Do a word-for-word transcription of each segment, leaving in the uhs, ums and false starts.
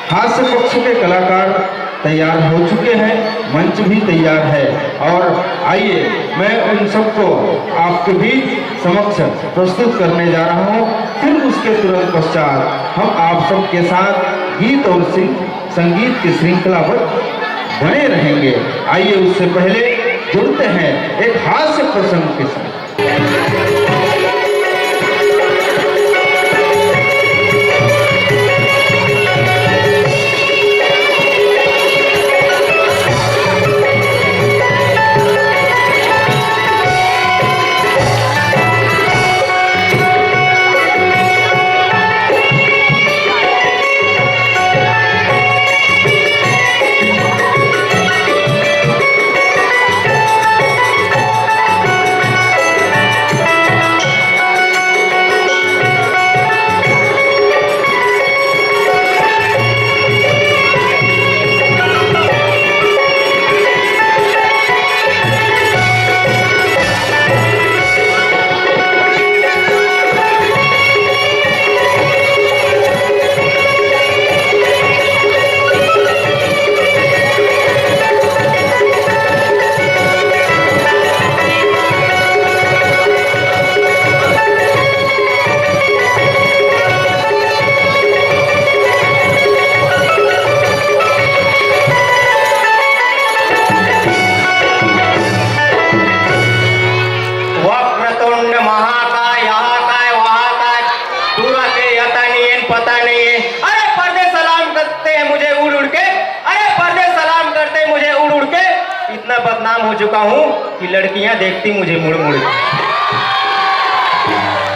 हास्य पक्ष के कलाकार तैयार हो चुके हैं, मंच भी तैयार है। और आइए, मैं उन सबको आपके बीच समक्ष प्रस्तुत करने जा रहा हूँ। फिर उसके तुरंत पश्चात हम आप सबके साथ गीत और सिं-, संगीत की श्रृंखलाबद्ध बने रहेंगे। आइए, उससे पहले जुड़ते हैं एक हास्य प्रसंग के साथ। वक्रतुंड महाकाय, यहाँ काय, वहाँ काय, पूरा के यता नहीं है, पता नहीं है। अरे पर्दे सलाम करते हैं मुझे उड़ उड़ के, अरे पर्दे सलाम करते हैं मुझे उड़ उड़ के। इतना बदनाम हो चुका हूँ कि लड़कियां देखती मुझे मुड़ मुड़ के।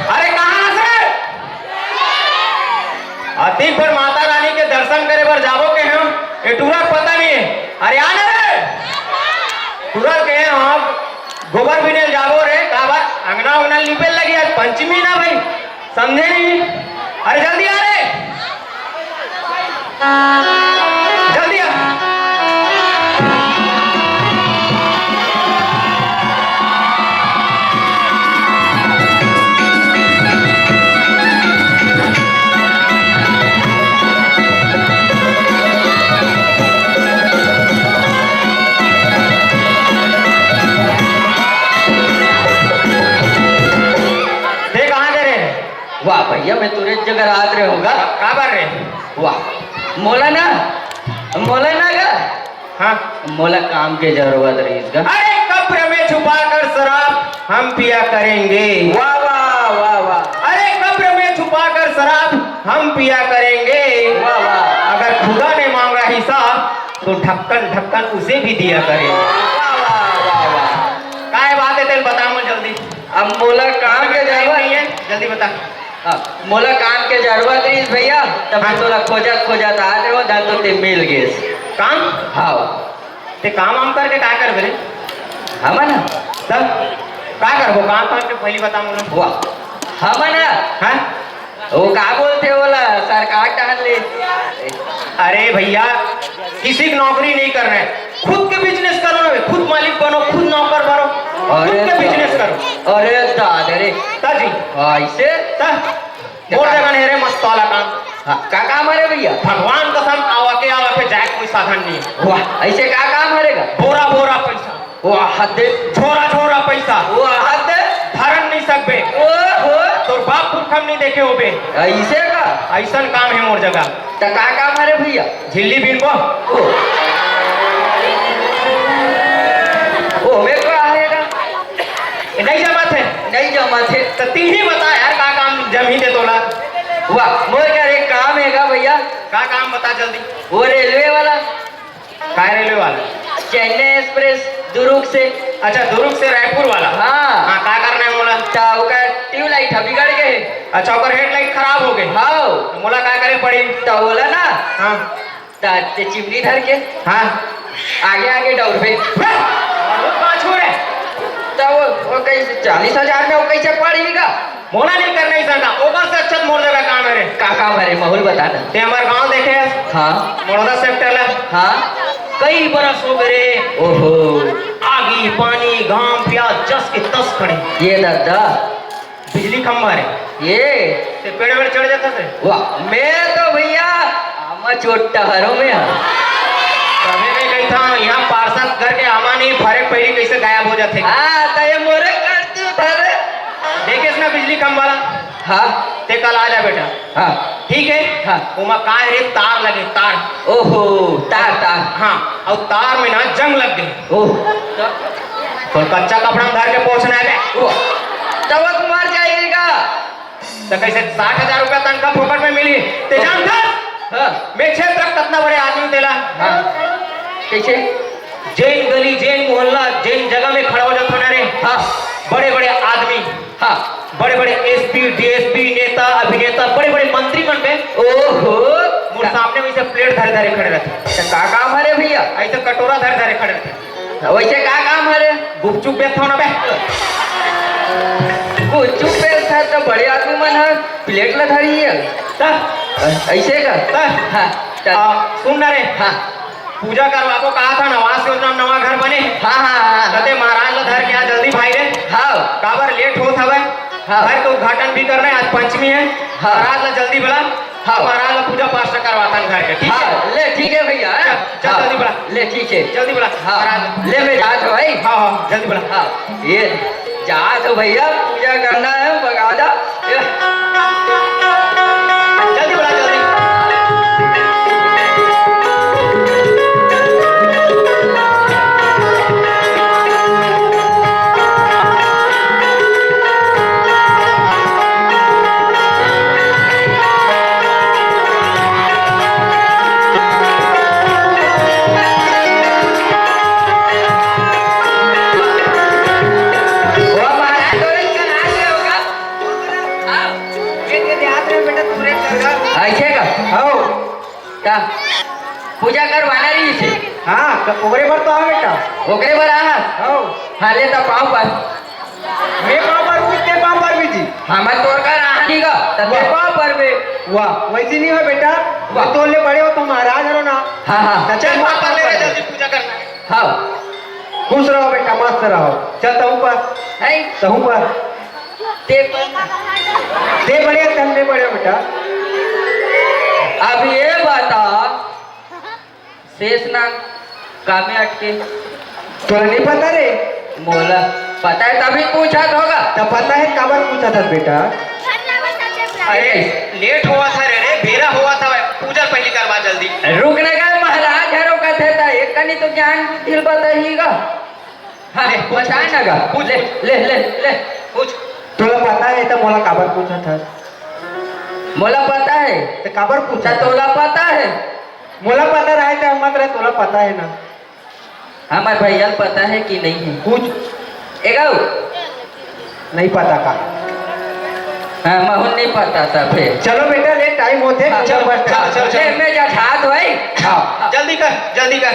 अरे कहाँ से? अतिक भर माता रानी के दर्शन करे बर जाबो के हम, ये टूरा पता नहीं है। अरे आ ना रे, टूरा के हम गोबर बिने जाबो रे, काबर अंगना उंगना लिपे लगी, आज पंचमी ना भाई, समझे नहीं? अरे जल्दी आ रे, जल्दी आ। ते कहाँ गए रे? वाह भैया, मैं तुरंत जगह रात रे होगा। का बार रे? वाह, मोला ना, मोला ना गा। हाँ। मोला काम के जरूरत रहीस गा। अरे कब्र में छुपा कर शराब हम पिया करेंगे। वाह, वाह, वाह, वाह। अरे कब्र में छुपा कर शराब हम पिया करेंगे। वाह, वाह। अगर खुदा ने मांगा हिसाब तो ढक्कन ढक्कन उसे भी दिया करेंगे। वाह, वाह, वाह, वाह। काय बात है, तेल बता मुझे जल्दी। अब मोला काम के जरूरत नहीं है, जल्दी बता। हाँ, मोला काम के जरूरत रहीस भैया, तब मैं हाँ। तोला खोजत खोजत आत रहो, धन तो ते मिल गेस। काम? हाँ। ते काम वाम करके का करबे रे? हमन? तब का करबो काम करके, पहली बता मोला। वाह, हमन? हाँ? वो का बोलते बोला, सरकार टहल ले। अरे भैया, किसी की नौकरी नहीं कर रहे, खुद के बिजनेस करो ना, खुद मालिक बनो, खुद नौकर बनो, खुद अरे के बिजनेस करो। अरे दादा रे। ताजी। ऐसे? ता? मोर जगह नहीं रे, मस्त वाला काम। हाँ, का काम है रे भैया? भगवान कसम, आवा के, आवा के जाए कोई साधन नहीं है। वाह, ऐसे का काम है रे गा? बोरा बोरा पैसा। वाह, हद। झोरा झोरा पैसा। वाह, हद। भरन नहीं सकबे। ओहो। तोर बाप पुरखा म नहीं देखे होबे। ऐसे का? ऐसन काम है मोर जगह। त का काम है रे भैया? झिल्ली बीनबो। ओ। ओ, में का आएगा? ए, नहीं जमत है। नहीं जमत है। त तीही बता यार, का काम जमही दे तोला? वाह, मोर घर एक काम है का भैया? का काम बता जल्दी। वो रेलवे वाला। काय रेलवे वाला? चेन्नई एक्सप्रेस दुरुग से। अच्छा, दुरुग से रायपुर वाला। हाँ। हाँ, का करना है मोला? त ओकर ट्यूबलाइट ह बिगड़ गए। अच्छा, ओकर हेडलाइट खराब हो गए। हाँ। त मोला का करे पड़ी? त बोला ना। हाँ। त ते चिमनी धर के। हाँ। आगे आगे दौड़बे। बहुत पाछू रे। त वो, वो कैसे चालीस हजार में वो कैसे पड़ी का? मोला नहीं करना ही सरना, ओकर से अच्छा मोर जगह काम है रे। का काम है रे? माहौल बता ना। ते हमार गांव देखे हस? हाँ। बड़ौदा सेक्टर ला। हाँ। कई बरस हो गए रे। ओहो। आगी, पानी, घाम, प्यास, जस के तस खड़े। ये दादा। बिजली खंभा रे। ये। ते पेड़ वेड़ चढ़ जाता से? वाह, मैं तो भैया मैं चोट्टा हरो मैं हा। तभे मैं कहिथंव, इहाँ पार्षद घर के आमा नहीं, फरक पहिली कइसे गायब हो जाथे। हाँ, त ये मोरे करतूत हरे। देखेस ना बिजली खंभा ला? हाँ। ते कल आ जा बेटा। हाँ। ठीक है? हाँ। ओमा काय रे, तार लगे, तार। ओहो, तार, तार। हाँ, अउ तार में ना जंग लग गे। ओह। तोर कच्चा कपड़ा में धर के पोंछना हे बे। ओह। तब वो मर जाएगी का? त कइसे साठ हजार रुपया तनखा फोकट में मिली? ते जानथस? हाँ। मैं क्षेत्र कतना बड़े आदमी हूँ तेला। हाँ। कइसे? जेन गली, जेन मोहल्ला, जेन जगह में खड़ा हो जाथंव ना रे। हाँ। बड़े-बड़े आदमी, हाँ। बड़े-बड़े एसपी, डीएसपी, नेता, अभिनेता, बड़े-बड़े मंत्री मन बे। ओहो। मोर सामने वइसे प्लेट धरे-धरे खड़े रहिथे। त का काम हरे भैया? अइसे कटोरा धरे-धरे खड़े रहिथे। वइसे का काम हरे? गुपचुप बेचथंव ना बे। गुपचुप बेचथस त बड़े आदमी मन ह प्लेट ल धरही। त? अइसे का? त? हाँ, चल। आ, सुन ना रे। हाँ। पूजा करवाबो कहाथन, आवास योजना म नवा घर बने। हाँ, हाँ, हाँ, हाँ। त ते महाराज ल धर के आ जल्दी भाई रे। हाँ। काबर लेट होत हवय? हाँ। घर के उद्घाटन भी करना है, आज पंचमी है। हाँ। महाराज ल जल्दी बुला। हाँ। महाराज ल पूजा पाठ से करवाथन घर के, ठीक है? हाँ, ले, ठीक है भैया, हाँ? चल, चल, हाँ। जल्दी बुला। ले, ठीक है। जल्दी बुला। हाँ। महाराज। ले, मैं जात हंव भाई। हाँ, हाँ, जल्दी बुला। हाँ, ये जात हंव भैया, पूजा करना है, बगादा। ये जल्दी बुला, जल्दी। वो महाराज तो नहीं कल आ गए होगा। हाँ, ये, ये देहात में बेटा तू रेट कर रहा। ऐसे का? आओ। का? पूजा करवाना रहिसे। हाँ, त ओकरे बर तो आ बेटा। ओकरे बर आ? आओ। हाँ, ले त पाँव पर। मैं पाँव पर भी, ते पाँव पर भी जी। हमर तोर का राहनी का, त ते वाह। पाँव पर बे। वाह, वइसे नहीं हो बेटा। वाह। मैं तोर ले बड़े हो, तो महाराज हरो ना। हाँ, हाँ। त चल, पाँव पर ले रे, जल्दी पूजा करना है। हाँ। खुश रहो बेटा, मस्त रहो। चल, तहूँ पर। है? तहूँ पर। ते पर। ते बड़े, तन में बड़े बेटा। अब ये बता, शेषनाग कामे अटके? तोला नहीं पता रे? मोला पता है, तभी पूछत होगा। त पता है, काबर पूछत हस बेटा? अरे, लेट होवत हे रे, बेरा होवत हे, पूजा पहली करवा जल्दी। रुक ना गा, महाराज हरो कथे त एक कनी तो ज्ञान बुद्धि ल बताही गा। हाँ, ले, पूछ, बता पूछ, ना गा। पूछ, ले, पूछ। ले, ले, ले। पूछ। तोला पता है त मोला काबर पूछत हस? मोला पता है। त काबर पूछत हस? तोला पता है? मोला पता रहे त मत रहे, तोला पता है ना। हमर भैया ल पता है कि नहीं है? पूछ। एगो। नहीं पता का? हाँ, महूँ नहीं पता था फिर। चलो बेटा, ले, टाइम होथे, हाँ, पूजा चलो, पाठ चलो, करो। चलो, चलो। ले, मैं जा, हाथ भाई। हाँ। जल्दी कर, जल्दी कर।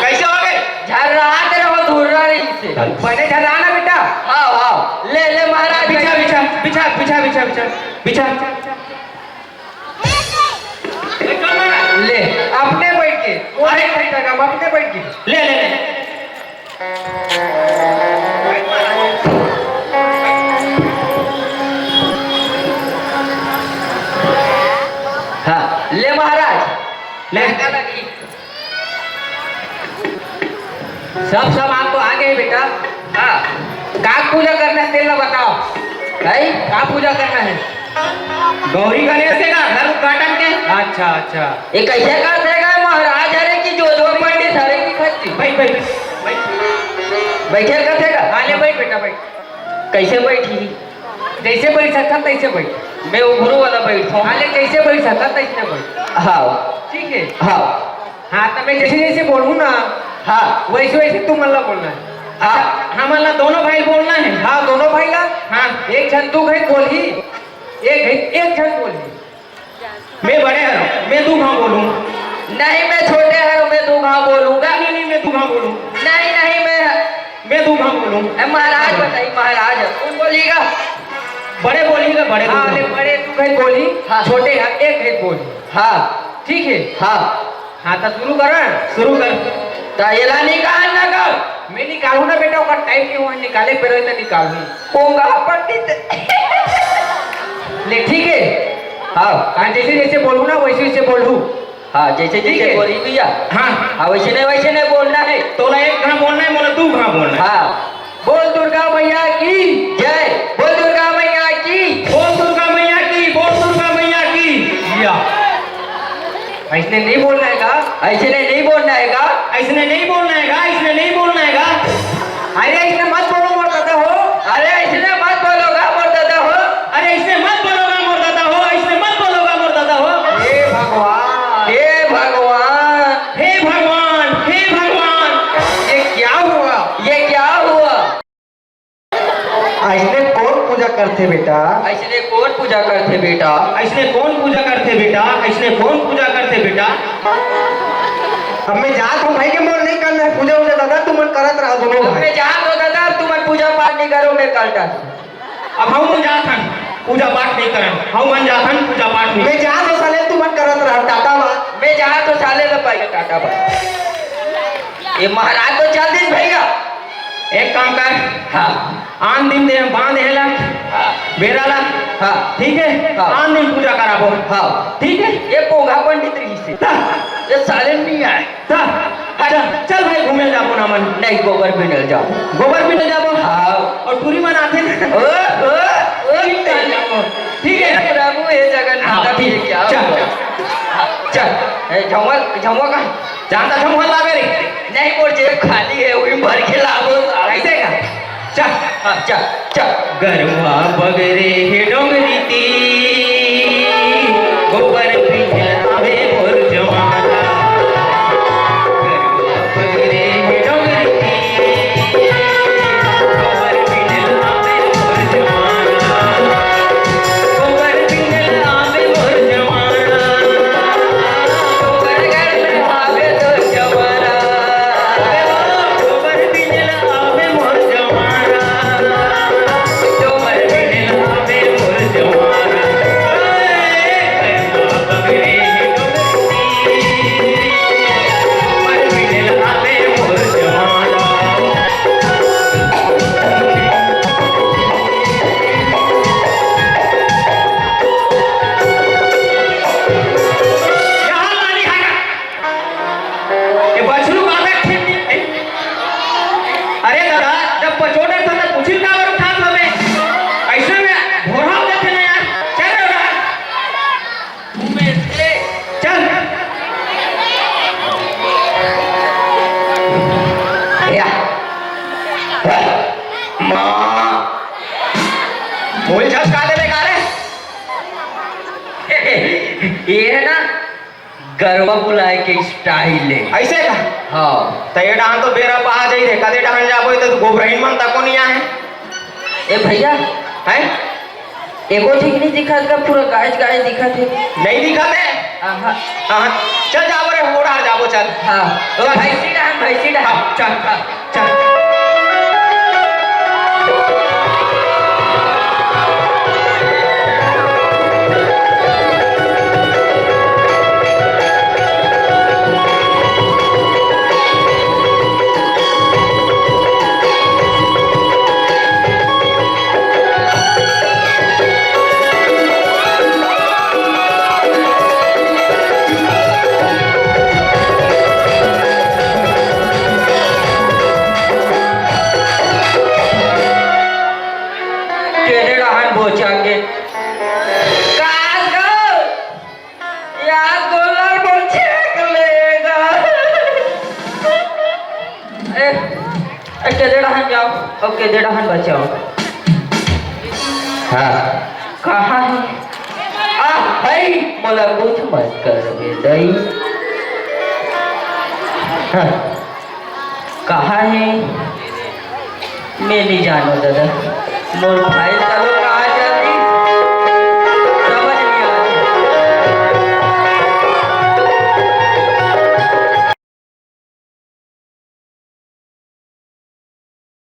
कैसे हो गए? झर्रात रहो, धुर्रा रही से। बने झर्रा ना बेटा। हाँ, हाँ। ले, ले महाराज। बिछा, बिछा, बिछा, बिछा, बिछा, बिछा। बिछा। ले, अपने बैठ के। वो अरे। नहीं बैठा, अपने बैठ के। ले, ले, ले। हाँ, ले महाराज, ले। सब सामान तो आ गए बेटा। हाँ। का पूजा करना है, तेला बताओ। भाई, का पूजा करना है? गौरी गणेश के का घर उद्घाटन के। अच्छा, अच्छा। ये कैसे कर देगा महाराज? अरे कि जो जो पंडित हरे की खर्ची। बैठ, बैठ, बैठ। बैठे कर देगा? हाँ, ले बैठ बेटा, बैठ। कैसे बैठी? जैसे बैठ सकता, तैसे बैठ। मैं उघरू वाला बैठता हूँ। हाँ, ले जैसे बैठ सकता, तैसे बैठ। हाँ। ठीक है? हाँ। हाँ, तो मैं जैसे जैसे बोलूँ ना, हाँ। वैसे वैसे तुम मन ला बोलना है। हाँ। अच्छा, हमन ला दोनों भाई बोलना है। हाँ, दोनों भाई ला। हाँ। एक झन तू घई बोलही, एक घई, एक झन बोलही। मैं बड़े हरव, मैं दू घाव बोलूँ। नहीं, मैं छोटे हरव, मैं दू घाव बोलूँगा। नहीं, नहीं, मैं दू घाव बोलूँ। नहीं, नहीं, मैं मैं दू घाव बोलूँ। ए, महाराज बताई, महाराज, कौन बोलेगा? बड़े बोलेगा, बड़े हाँ, बोलेगा। ले, बड़े तू घई बोली, हाँ। छोटे हर एक घई बोली। हाँ। ठीक है? हाँ। हाँ, तो शुरू करा। शुरू कर। तो एला नहीं कहा ना कर। मैं निकालू ना बेटा, ओकर टाइम नहीं हुआ, निकाले पर तो निकालू। पोंगा पंडित। ले ठीक है। हाँ। हाँ, जैसे जैसे बोलू ना वैसे वैसे बोलू। हाँ, जैसे ठीक जैसे है। बोली भैया। हाँ। हाँ, वैसे नहीं, वैसे नहीं बोलना है। तोला एक घा बोलना है, मोला दू घा बोलना है। हाँ। बोल दुर्गा मैया की जय। बोल दुर्गा मैया की। बोल दुर्गा मैया की, बोल दुर्गा मैया की। या। ऐसने नहीं बोलना है का? ऐसने नहीं बोलना है का? ऐसने नहीं बोलना है का? ऐसने नहीं बोलना है का? अरे ऐसने मत बोलो मोर दादा हो। अरे ऐसने मत बोलो गा मोर दादा हो। अरे ऐसने मत बोलो गा मोर दादा हो, ऐसने मत बोलो गा मोर दादा हो। हे भगवान, हे भगवान। हे भगवान, हे भगवान। ये क्या हुआ? ये क्या हुआ? अइसने कोन पूजा करथे बेटा? अइसने कोन पूजा करथे बेटा? अइसने कोन पूजा करथे बेटा? अइसने कोन पूजा करथे बेटा? अब मैं जात हूँ भाई के, मोर नहीं करना है पूजा वूजा दादा, तुमन करत रहा दोनों अब भाई। मैं जात हूँ दादा, तुमन पूजा पाठ नहीं करो, मैं करता। अब हम मन जात हन, पूजा पाठ नहीं करन, हम मन जात हन, पूजा पाठ नहीं। मैं जात हूँ साले, तुमन करत रहा, टाटा बा। मैं जात हूँ साले, तो पाई टाटा बा। ये महाराज तो चल दिन भैया। एक काम कर। हाँ। आन दिन दे, बांध हेला। हाँ। बेरा ला। हाँ। ठीक है? हाँ। आन दिन पूजा कराबो। हाँ। ठीक है? ये पोंगा पंडित रही से। हाँ। ये साले नहीं आए। हाँ। हाँ। चल, चल भाई, घूमे जाबो ना मन। नहीं, गोबर बिने ल जाबो। गोबर बिने ल जाबो? हाँ। और टूरी मन आथे ना? ओ, ओ, ओ, ठीक है। ठीक है। हे प्रभु, हे जगन्नाथ, हाँ, ठीक। ये क्या चल। हुआ? चल। ए, झमवा, झमवा का? जानता था मोहन लावे रे। नहीं, मोर जेब खाली है, वही भर के लाबो। ऐसे का? चल। हाँ, चल, चल। गरवा बगरे हे डोंगरी ती, गोबर पिंजर आवे मोर जमाना। गरवा बगरे हे डोंगरी ती, गोबर पिंजर आवे मोर जमाना। गोबर पिंजर आवे मोर जमाना। ये बछरू काबर खेत में? अरे दादा, जब पचोडर था, तब पूछिल काबर उठात हवे? ऐसे में भोरा हो जाथे ना यार। चल रे उड़ा। चल। या। माँ। भूल झस का देवे का रे? ये है ना, गरवा बुलाए के स्टाइल है। ऐसे का? हाँ। त ये डहान तो बेरा पा जाई रे, कदे डहान जाबो, ये तो गोबरहीन मन तको नहीं आए। ए भैया। हैं? एको ठीक नहीं दिखत का, पूरा गायच गायच दिखत है। नहीं दिखत है? आहा। हाँ, चल जाबो रे, ओढ़ा जाबो, चल। हाँ। ओ चल। भैंसी डहान, भैंसी डहान। हाँ, चल। हाँ। चल। केने रहन बोचा के? का गो? यार गोलर बोचे के लेगा। ए, ए, केदे डहान जाओ, अब केदे डहान बचाओ। हाँ। कहाँ है? आ, है, मोला कुछ मत कर बे, दई। हाँ। कहाँ है? मैं नहीं जानो दादा। मोर भाई चलो का